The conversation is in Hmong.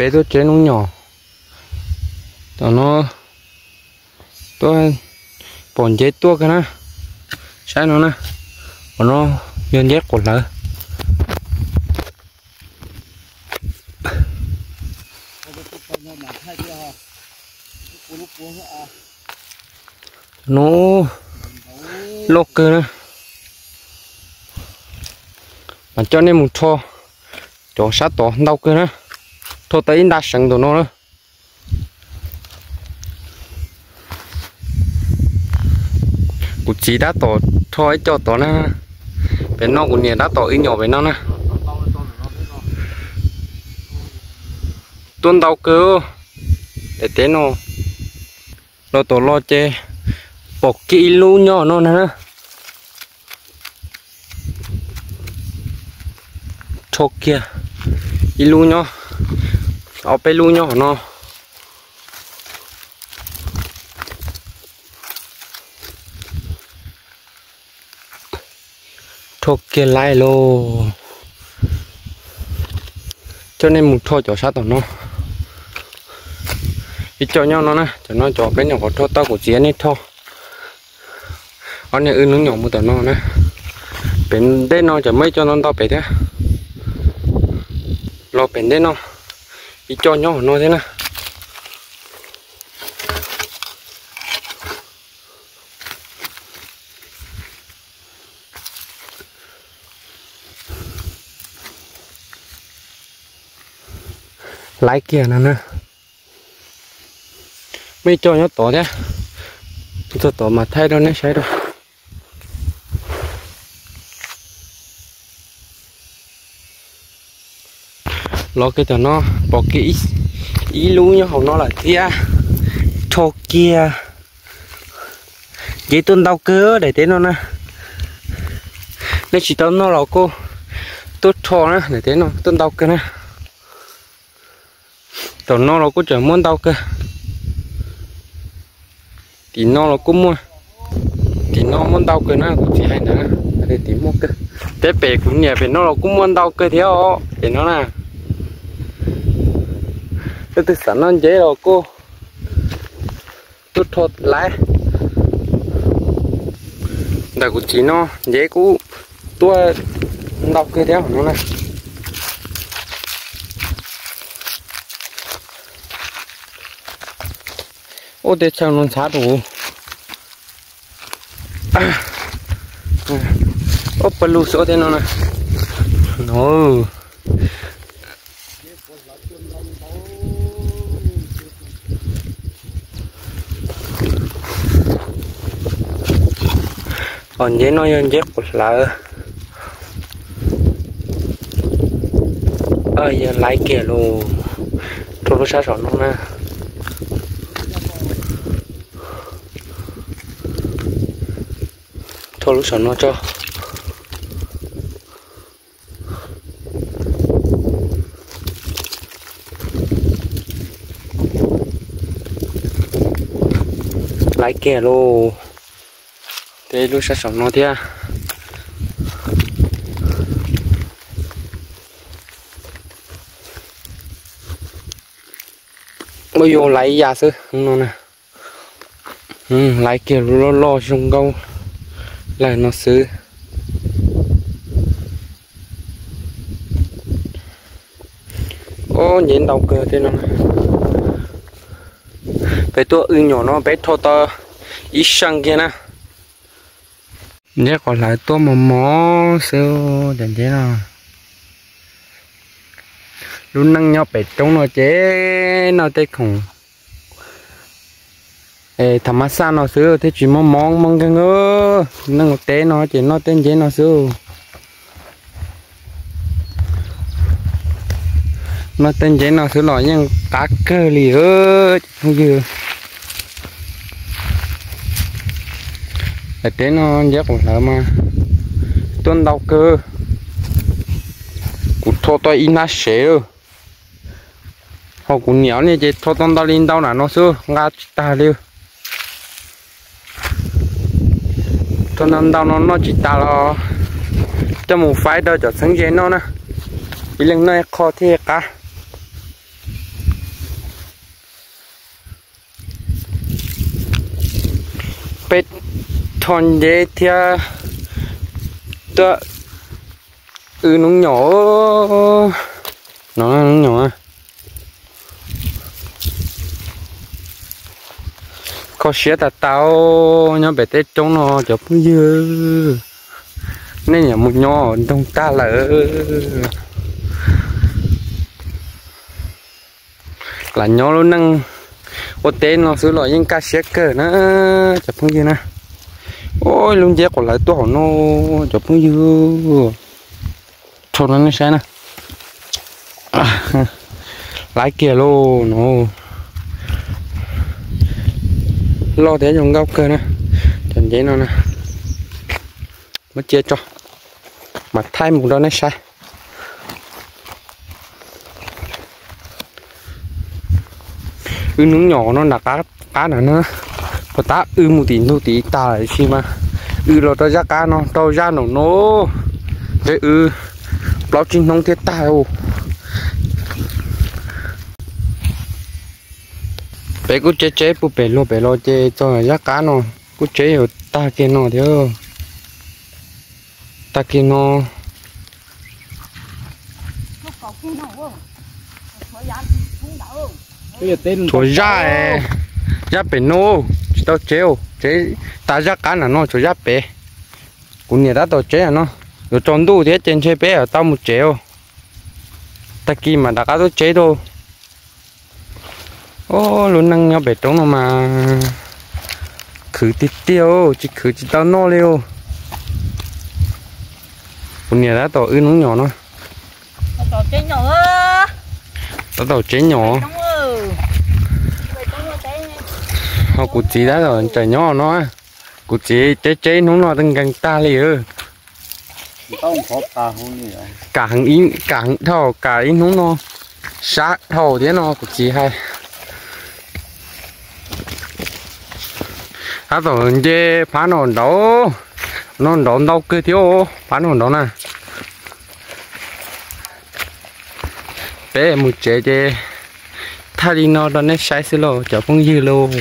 peb tuaj tseb noob nyom. Tom no tuaj pom nceb tuaj kawg na. Saib no na, qhov no yog nceb quav hlawv. Nub loj kawg na. Mas coj nej mus rho cov sab tod ntau kawg na. Rho tau ib nta seev ntawm no na. Kuv txiv tab tom rho ib co tod na. Pem no kuv niam tab tom wb nyom pem no na. Tuaj ntau kawg. Daim teb no los tom los ces pom kiag ib lub nyob no na. Rho kiag ib lub nyob, ob peb lub nyob hauv no. Rho kiag laib lauj. Coj nej mus rho cov sab tom no. Ib co nyob no na, cov no cov peb nyuam qhuav rho tau, kuv txiv nej rho. Ob niag wb noob nyom mus tom no na. Pem ntej no cov muaj ib co ntau ntau pem thiab. Los pem ntej no ib co nyob hauv no thiab na. Laib kiag no na. Muaj ib co nyob tod thiab. Txog tod mas thaij rau nej saib rau. Los kiag tom no, pom kiag ib lub nyob hauv no lawm thiab. Rho kiag. Nceb tuaj ntau kawg daim teb no na. Nej tsis tau noj los kuj tuaj rho na, daim teb no tuaj ntau kawg na. Tom no los kuj tseem muaj ntau kawg. Tim no los kuj muaj, tim no muaj ntau kawg na, kuv txiv hais ntawd na, tim muaj kawg. Teb pem kuv niam pem no los kuj muaj ntau kawg thiab os, pem no na. Leej twg xav noj nceb los kuj tuaj rho laib. Ntawm kuv txiv no nceb kuj tuaj ntau kawg thiab no na. Ua tej chaw no ntxhab rau. Ua pawg lug xwb tej no na. No. Os, nceb no yog nceb quav hlawv. Yog laiv kiag los rau lub sab saum no na. Rau lub saum no tso. Laiv kiag lauj. Tej lub sab saum no thiab. Ua yuav laiv ib yam xwb no na. Laiv kiag lub loj loj zoo nkauj lawm no xwb. Ob, nceb ntau kawg tej no. Peb tuaj wb nyuam no peb rho tau ib seem kiag na. Nceb quav hlawv tuaj mos mos xwb cov nceb no. Lub neej nyob pem roob no ces noj tej khoom tham mas xaj no xwb thiaj tsis mob mob mob nkeeg. Neej ua teb no ces noj tej nceb no xwb. Noj tej nceb no xwb los yeej qab kawg li phooj ywg. Daim teb no nceb quav hlawv mas tuaj ntau kawg. Kuv rho tau ib hnab sev lawm. Ho kuv niam ne ces rho tau ntau li ntau na no xwb, nqa tsis tag li. Rho ntau ntau no noj tsis tas los coj mus faib rau cov txheeb ze noj na. Ib leeg noj ib qho thiaj qab. Peb rho nceb thiab tuaj wb hnub nyom no, hnub nyom kho siab tas tas nyob pem teb roob no cov phooj ywg. Nej niam mus nyob nroog tag lawm. Lam nyob lub neej ua teb no xwb los yeej kaj siab kawg na cov phooj ywg na. Ua lub nceb quav lawv tuaj hauv no cov phooj ywg. Rho rau nej saib na. Laiv kiag lauj no. Loj thiab zoo nkauj kawg na. Cov nceb no na. Muab cia tso, mas thaij mus rau nej saib. Wb hnub nyom no nram qab, qab nram no, puas tab wb mus tim ntug tid tag lawm sis mas wb los rau zaj qab no rau zaj nraum no, ntshe wb plaub tsib hnub thiaj tag. Peb kuj tseb tseb puag pem luag pem los ces txog zaj qab no kuj tseb yuav tag kiag no thiab. Tag kiag no. Tshuav zaj, zaj pem no tsis tau tseb, tseb tas zaj qab nram no tshuav zaj pem. Kuv niam tab tom tseb no, yuav tsaus ntuj thiab ces ntshe peb tau mus tsev. Tag kis mam rov qab tuaj tseb rau. Lub neej nyob pem roob no mas khwv tiag tiag, tsis khwv tsis tau noj li. Kuv niam tab tom wb hnub nyom no. Tab tom tseb nyom. Ho kuv txiv tab tom tseem nyob no. Kuv txiv tseb tseb hnub no nkees tag li. Kam dhau, kam ib hnub no sab dhau thiab no kuv txiv hais. Tab tom nce phab no nraud, no nraud ntau kawg thiab, phab no nraud na. Peb mus tsev ces thaij li no rau nej saib xwb lauj cov phooj ywg lauj.